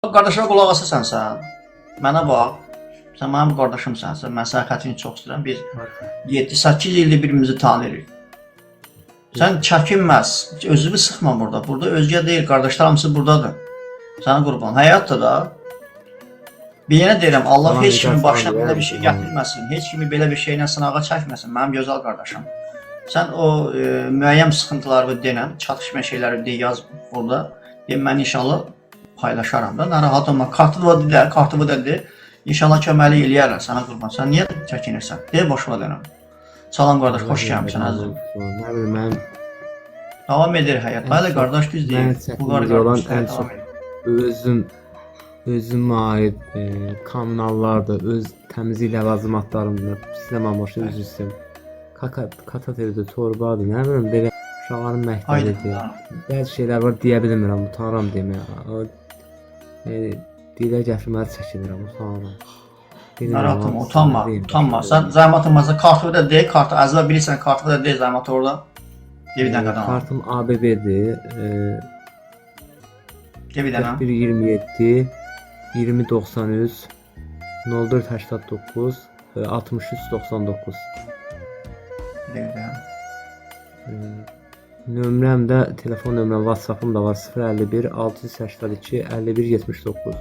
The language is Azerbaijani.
Qardaşa qulaq asasan sən. Mənə bax. Sən mənim qardaşımsan. Sən mən sənin xətrini çox istəyirəm. Biz 7-8 ildir bir-birimizi tanıyırıq. Sən çəkinməz, özünü sıxma burada. Burada özgə deyil, qardaşlar hamısı burdadır. Sənə qurban. Həyatda da bir yenə deyirəm, Allah Tamam, heç kimin İlyas, başına tamam, belə bir şey tamam. gətirməsin. Heç kimi belə bir şeylə sınağa çəkməsin, mənim gözəl qardaşım. Sən o müəyyən sıxıntıları denən, çatışmayan şeyləri de yaz orada. De, mən inşallah paylaşaram da. Narahat olma. Kartı da dedilər, kartı da dedi. İnşallah köməklik eləyərlər sənə qurban. Sən niyə çəkinirsən? De boşuna denəm. Salam qardaş, xoş gəlmisən əzizim. Nə bilim, mənim Davam edir həyat. Ən Bəli çox- qardaş, düz deyir. Mən Bu çətinlik qardaş olan həyat ən davam çox edir. özümə aid kommunallardır, öz təmizlik ləvazimatlarımdır. Sizə maşın üzr istəyirəm. Kaka, kataterdir, torbadır, nə bilim belə uşaqların Haydi. məktəbidir. Bəzi şeylər var deyə bilmirəm, utanıram deməyə. O, dilə gətirməyə çəkinirəm, utanıram. Bilmirəm, Narahat olma, amma utanma, sizə deyim. utanma. Sən zəhmət olmasa kartı da de, kartı əzbər bilirsən, kartı da de zəhmət orada. De bir dəqiqə davam. Kartım ABB-dir. De bir dənə. 41 27 20 93 04 89 63 99. Bir dəqiqə. Nömrəm də telefon nömrəm WhatsApp-ım da var 051 682 51 79.